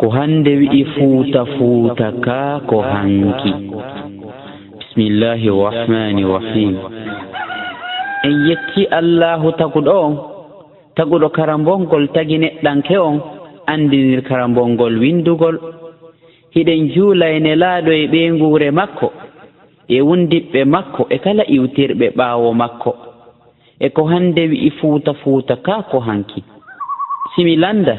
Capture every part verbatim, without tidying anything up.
Ko hannde wi'i Fuuta, Fuuta kaa ko hanki. Bismillaahi Rahmaani Rahiim. En yetti Allaahu taguɗo on, taguɗo karambongol tagi neɗɗanke on, anndinir karambongol winndugol. Hiɗen juula e Nelaaɗo e ɓeynguure makko, e wondiɓɓe makko, e kala iwtirɓe ɓaawo makko. E ko hannde wi'i Fuuta, Fuuta kaa ko hanki. Si mi lannda,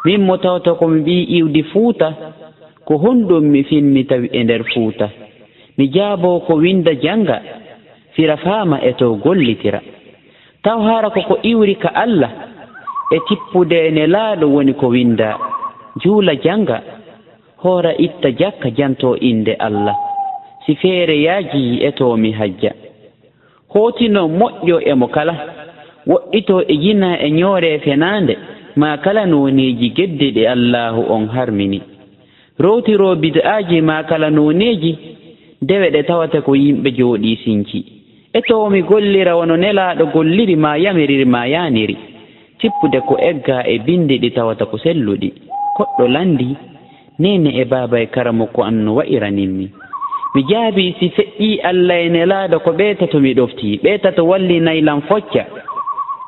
min mo tawata ko mi ɓii iwdi Fuuta, ko honɗum mi finni tawi e nder Fuuta? Mi jaaboo ko winnda jannga, fira faama e to gollitira. Taw hara ko ko iwri ka Alla, e tippude e Nelaaɗo woni ko winnda, juula jannga, hoora itta jakka jantoo innde Alla. Si feere yaajii e to mi hajja. Hootinoo moƴƴo e mo kala, woɗɗitoo e jinaa e ñoore fenaande, maa kala nooneeji geddi ɗi Allaahu on harmini. Rowtiroo bid'aaji maa kala nooneeji, dewe ɗe tawata ko yimɓe jooɗii sinci. E to mi gollira wano Nelaaɗo golliri maa yamiriri maa yaaniri. Tippude ko eggaa e binndi ɗi tawata ko selluɗi. Koɗɗo lanndii, neene e baaba e karamoko an no wa'iranin mi. Mi jaabii si feƴƴii Alla e Nelaaɗo ko ɓee tato mi ɗoftii, ɓee tato wallinay lan focca.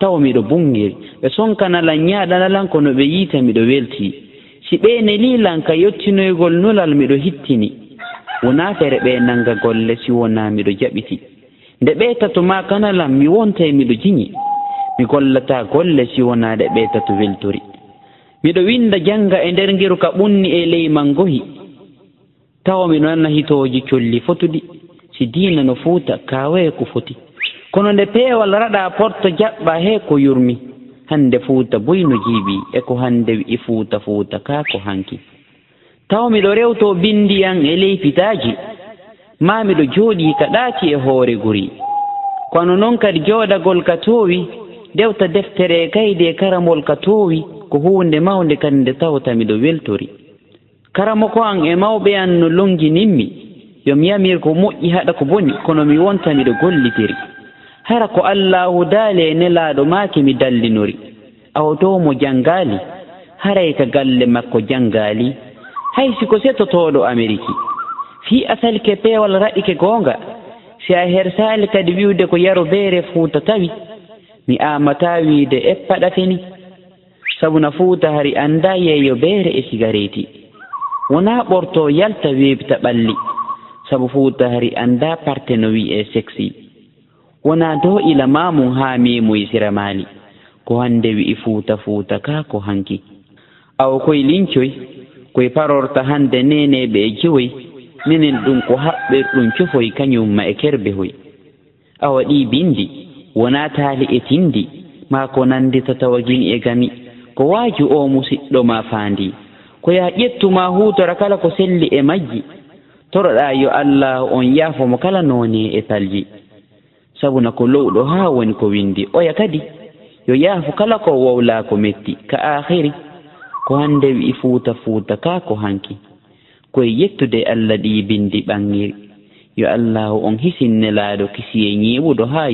Taw miɗo bunngiri, ɓe sonkana lan ñaaɗana lan kono ɓe yiita miɗo weltii. Si ɓee nelii lan ka yottinoygol nulal miɗo hittini. Wonaa fere ɓee nannga golle si wonaa miɗo jaɓiti. Nde ɓee tato maakana lan mi wontay miɗo jiñi. Mi gollataa golle si wonaa ɗe ɓee tato weltori. Miɗo winnda jannga e nder ngeru ka ɓunni e ley manngohi. Tawa miɗo nana hitooji colli fotuɗi. Si diina no Fuuta kaawee ko foti. Kono nde peewal raɗaa porto jaɓɓaa he ko yurmi. Hannde Fuuta buy no jiiɓii e ko hannde wi'i Fuuta, Fuuta kaa ko hanki. Taw miɗo rewtoo binndi an e ley pitaaji, maa miɗo jooɗii ka ɗaati e hoore guri. Kono non kadi jooɗagol ka toowi, dewta deftere e kaydi e karamol ka toowi, ko huunde mawnde kadi nde tawta miɗo weltori. Karamoko an e mawɓe an no lonnginimmi, yo mi yamir ko moƴƴi haɗa ko boni, kono mi wonta miɗo gollitiri. Hara ko Allaahu daali e Nelaaɗo maaki mi dallinori. Awa to mo janngaali, haray ka galle makko janngaali, hay si ko setotooɗo Ameriki. Fii a salike peewal raɗike goonga, si a hersaali kadi wi'ude ko yaro beere Fuuta tawi, mi aamataa wi'ude eppa ɗa feni. Sabu na Fuuta hari anndaa yeeyo beere e sigareeti. Wonaa ɓortoo yalta weeɓta ɓalli, sabu Fuuta hari anndaa parte no wi'ee seksi. Wonaa doo ila maamum haa meemoyi sira maali. Ko hannde wi'i Fuuta, Fuuta kaa ko hanki. Awa koy lincoy, koy parorta hannde neeneeɓe e jiwoy, minen ɗum ko haɓɓirɗum cofoy kañum ma e kerbehoy. Awa ɗii binndi, wonaa taali e tinndi, maa ko nanndita tawa gimi e gami, ko waaju oo musiɗɗo maa faandi. Ko yaa ƴettu maa huutora kala ko selli e majji. Toroɗaa yo Allaahu on yaafo mo kala noone e palji. Sabu na ko lowɗo haa woni ko winndi. Oya kadi, yo yaafo kala ko wowlaa ko metti, ka aaxiri. Ko hannde wi'i Fuuta, Fuuta kaa ko hanki. Ko e yettude Alla ɗii binndi ɓanngiri. Yo Allaahu on hisin Nelaaɗo kisiyee ñiiɓuɗo haa